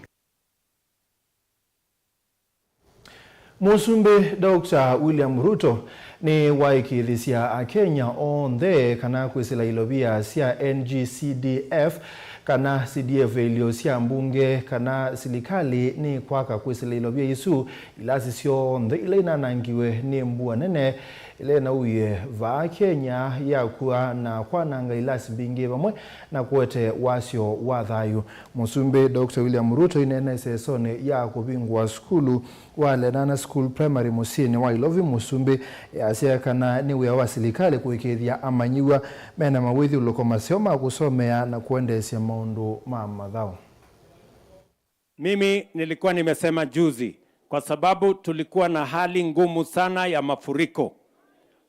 Mũsumbĩ Doctor William Ruto nĩwaĩkĩĩthĩsya Akenya onthe kana kwĩsĩla ilovia sya N G C D F kana C D F ĩlyo sya mbunge kana silikalĩ nĩkwaka kwĩsĩla ilovia isu, ilasi syonthe ila inanangiwe nĩ mbua nene Ĩla ĩnauie vaa Kenya yakua na kwananga ilasi mbingĩ vamwe na kũete wasyo wa thayũ. Mũsumbĩ Doctor William Ruto aineena ĩsesonĩ ya kũvingũa sukulu wa Lenana School Primary mũsyĩnĩ wa Ilovi, mũsumbĩ easya kana nĩ wĩa wa silikalĩ kũĩkĩĩthya amanyĩw'a mena mawĩthyũlũko maseo ma kũsomea na kũendeesya maũndũ ma mathaũ. Mimi nilikuwa nimesema juzi, kwa sababu tulikuwa na hali ngumu sana ya mafuriko,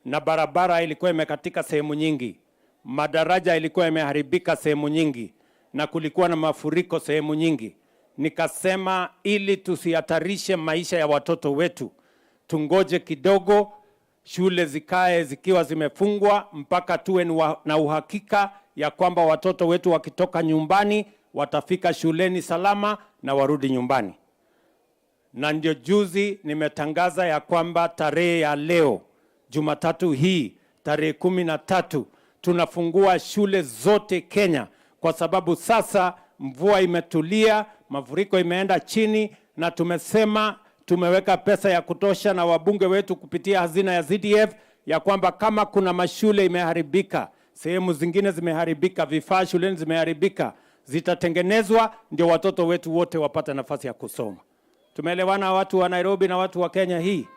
na barabara ilikuwa imekatika sehemu nyingi, madaraja ilikuwa imeharibika sehemu nyingi, na kulikuwa na mafuriko sehemu nyingi. Nikasema ili tusihatarishe maisha ya watoto wetu, tungoje kidogo, shule zikae zikiwa zimefungwa mpaka tuwe ni wa- na uhakika ya kwamba watoto wetu wakitoka nyumbani watafika shuleni salama na warudi nyumbani. Na ndio juzi nimetangaza ya kwamba tarehe ya leo, Jumatatu hii, tarehe kumi na tatu, tunafungua shule zote Kenya, kwa sababu sasa mvua imetulia, mafuriko imeenda chini, na tumesema tumeweka pesa ya kutosha na wabunge wetu kupitia hazina ya C D F ya kwamba kama kuna mashule imeharibika, sehemu zingine zimeharibika, vifaa shuleni zimeharibika, zitatengenezwa ndio watoto wetu wote wapate nafasi ya kusoma. Tumeelewana, watu wa Nairobi na watu wa Kenya hii?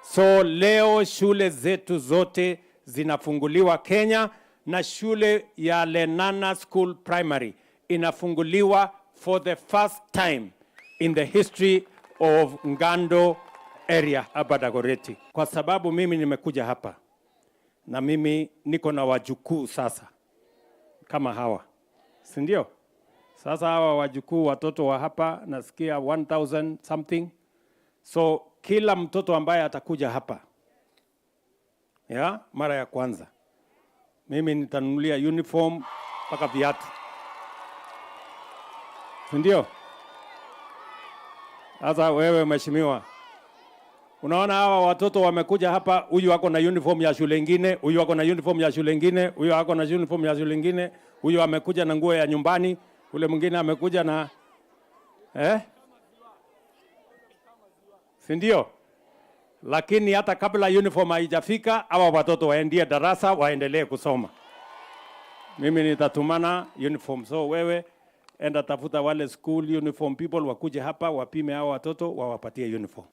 So leo shule zetu zote zinafunguliwa Kenya, na shule ya Lenana School Primary inafunguliwa for the first time in the history of Ngando area hapa Dagoretti. Kwa sababu mimi nimekuja hapa na mimi niko na wajukuu sasa kama hawa, si ndio? Sasa hawa wajukuu, watoto wa hapa, nasikia one thousand something. So kila mtoto ambaye atakuja hapa, ya mara ya kwanza, mimi nitanunulia uniform mpaka viatu, si ndio? Sasa wewe mheshimiwa, unaona hawa watoto wamekuja hapa, huyu ako na uniform ya shule ingine, huyu ako na uniform ya shule ingine, huyu ako na uniform ya shule ingine, huyu amekuja na nguo ya nyumbani, ule mwingine amekuja na, eh? Si ndio? Lakini hata kabla uniform haijafika, hawa watoto waendie darasa, waendelee kusoma. Mimi nitatumana uniform. So wewe enda tafuta wale school uniform people wakuje hapa, wapime hawa watoto, wawapatie uniform.